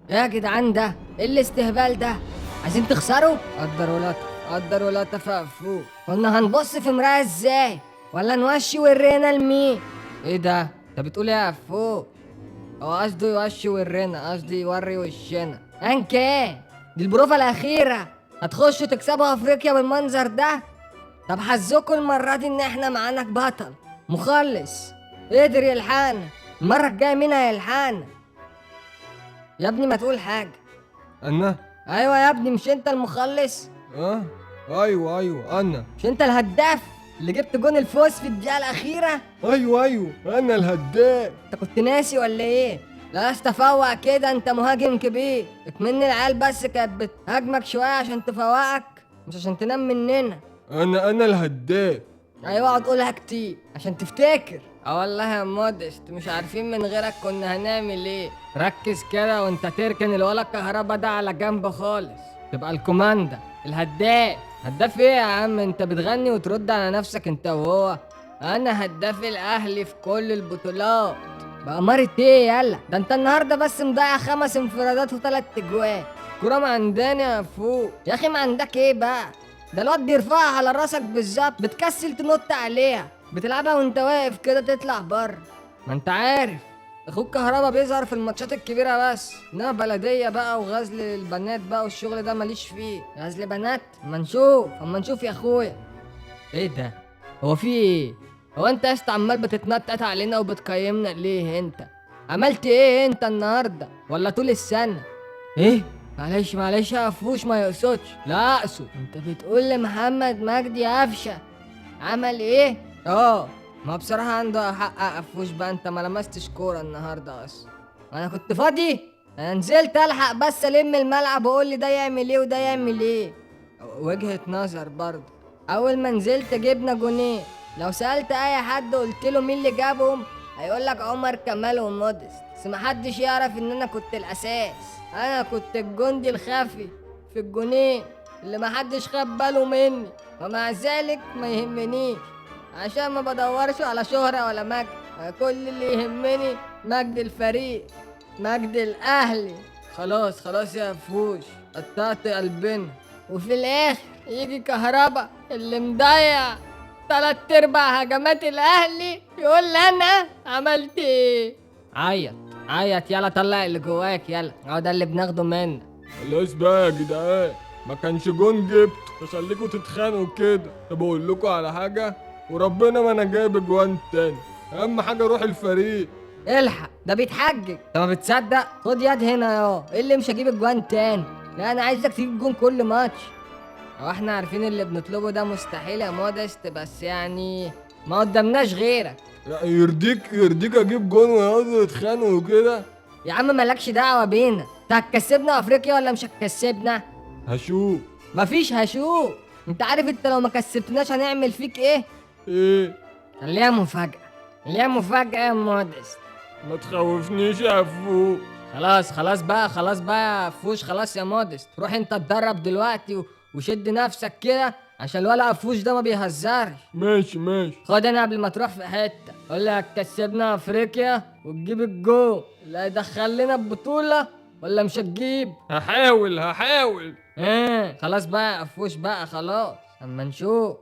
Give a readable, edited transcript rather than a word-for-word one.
يا جدعان ده ايه الاستهبال ده؟ عايزين تخسروا؟ قدر ولا قدر ولا تفقفوا. كنا هنبص في مراية ازاي؟ ولا نوشي ورينا لمين؟ ايه ده؟ انت بتقول ايه يا فوق؟ هو قصده يوشي ورينا، قصدي يوري وشنا. انك ايه؟ دي البروفة الأخيرة، هتخشوا تكسبوا أفريقيا بالمنظر ده؟ طب حظكوا المرة دي إن احنا معانا بطل مخلص قدر يلحقنا. المرة الجاية مين هيلحقنا؟ يا ابني ما تقول حاجة. انا؟ أيوة يا ابني، مش أنت المخلص؟ اه ايوه انا. مش أنت الهداف اللي جبت جون الفوز في الدقيقة الأخيرة؟ ايوه انا الهداف. أنت كنت ناسي ولا إيه؟ لا استفوق كده، أنت مهاجم كبير. اكمن العيال بس كانت بتهاجمك شوية عشان تفوقك، مش عشان تنام مننا. انا الهداف. ايوه اقعد قولها كتير عشان تفتكر. اه والله يا مودست مش عارفين من غيرك كنا هنعمل ايه. ركز كده وانت تركن الولا الكهربا ده على جنب خالص، تبقى الكوماندا الهداف. هداف ايه يا عم؟ انت بتغني وترد على نفسك انت وهو. انا هداف الاهلي في كل البطولات. بأمارة ايه؟ يلا ده انت النهارده بس مضيع 5 انفرادات و3 اجوان. كرة ما عندنا يا فوق يا اخي. ما عندك ايه بقى؟ ده الواد بيرفعها على راسك بالظبط، بتكسل تنط عليها، بتلعبها وانت واقف كده تطلع بره. ما انت عارف اخوك كهربا بيظهر في الماتشات الكبيرة بس، انما بلديه بقى وغزل البنات بقى والشغل ده ماليش فيه. غزل بنات؟ اما نشوف، اما نشوف يا اخويا. ايه ده؟ هو في ايه؟ هو انت يا اسطى عمال بتتنطط علينا وبتقيمنا ليه؟ انت عملت ايه انت النهارده ولا طول السنة؟ ايه؟ معلش يا قفوش ما يقصدش. لا اقصد انت بتقول لمحمد مجدي قفشه عمل ايه؟ اه ما بصراحة عنده حق قفوش بقى، انت ما لمستش كورة النهارده اصلا. انا كنت فاضي، انا نزلت الحق بس الم الملعب واقول لي ده يعمل ايه وده يعمل ايه. وجهه نظر برضه. اول ما نزلت جبنا جونين، لو سالت اي حد قلت له مين اللي جابهم هيقول لك عمر كمال ومودست، بس محدش يعرف ان انا كنت الاساس. انا كنت الجندي الخفي في الجونين اللي محدش خد باله مني، ومع ذلك ما يهمنيش عشان ما بدورش على شهرة ولا مجد. كل اللي يهمني مجد الفريق، مجد الاهلي. خلاص يا فوش قطعت قلبنا. وفي الاخر يجي كهربا اللي مضيع 3/4 هجمات الاهلي يقول لي انا عملت ايه. عيط يلا، طلع اللي جواك يلا، هو ده اللي بناخده منك. خلاص بقى يا جدعان، ما كانش جون جبته تخليكوا تتخانقوا كده. طب اقول لكم على حاجة، وربنا ما انا جايب اجوان تاني، اهم حاجة روح الفريق. الحق ده بيتحجج، انت ما بتصدق؟ خد يد هنا يا ايه اللي مش هجيب اجوان تاني؟ لا انا عايزك تجيب جون كل ماتش. هو احنا عارفين اللي بنطلبه ده مستحيل يا مودست، بس يعني ما قدامناش غيرك. لا يرضيك اجيب جون ويقعدوا يتخانقوا كده؟ يا عم مالكش دعوه بينا، انت هتكسبنا افريقيا ولا مش هتكسبنا؟ هشوف. مفيش هشوف. انت عارف انت لو ما كسبتناش هنعمل فيك ايه؟ ايه؟ خليها مفاجأة، خليها مفاجأة يا مودست. ما تخوفنيش يا فوق. خلاص بقى يا فوش، خلاص يا مودست، روح انت اتدرب دلوقتي وشد نفسك كده عشان الولا قفوش ده ما بيهزرش. ماشي. خد انا قبل ما تروح في حتة، قول لي هتكسبنا افريقيا وتجيب الجول اللي هيدخل لنا البطولة ولا مش هتجيب؟ هحاول. خلاص بقى يا قفوش بقى، خلاص اما نشوف.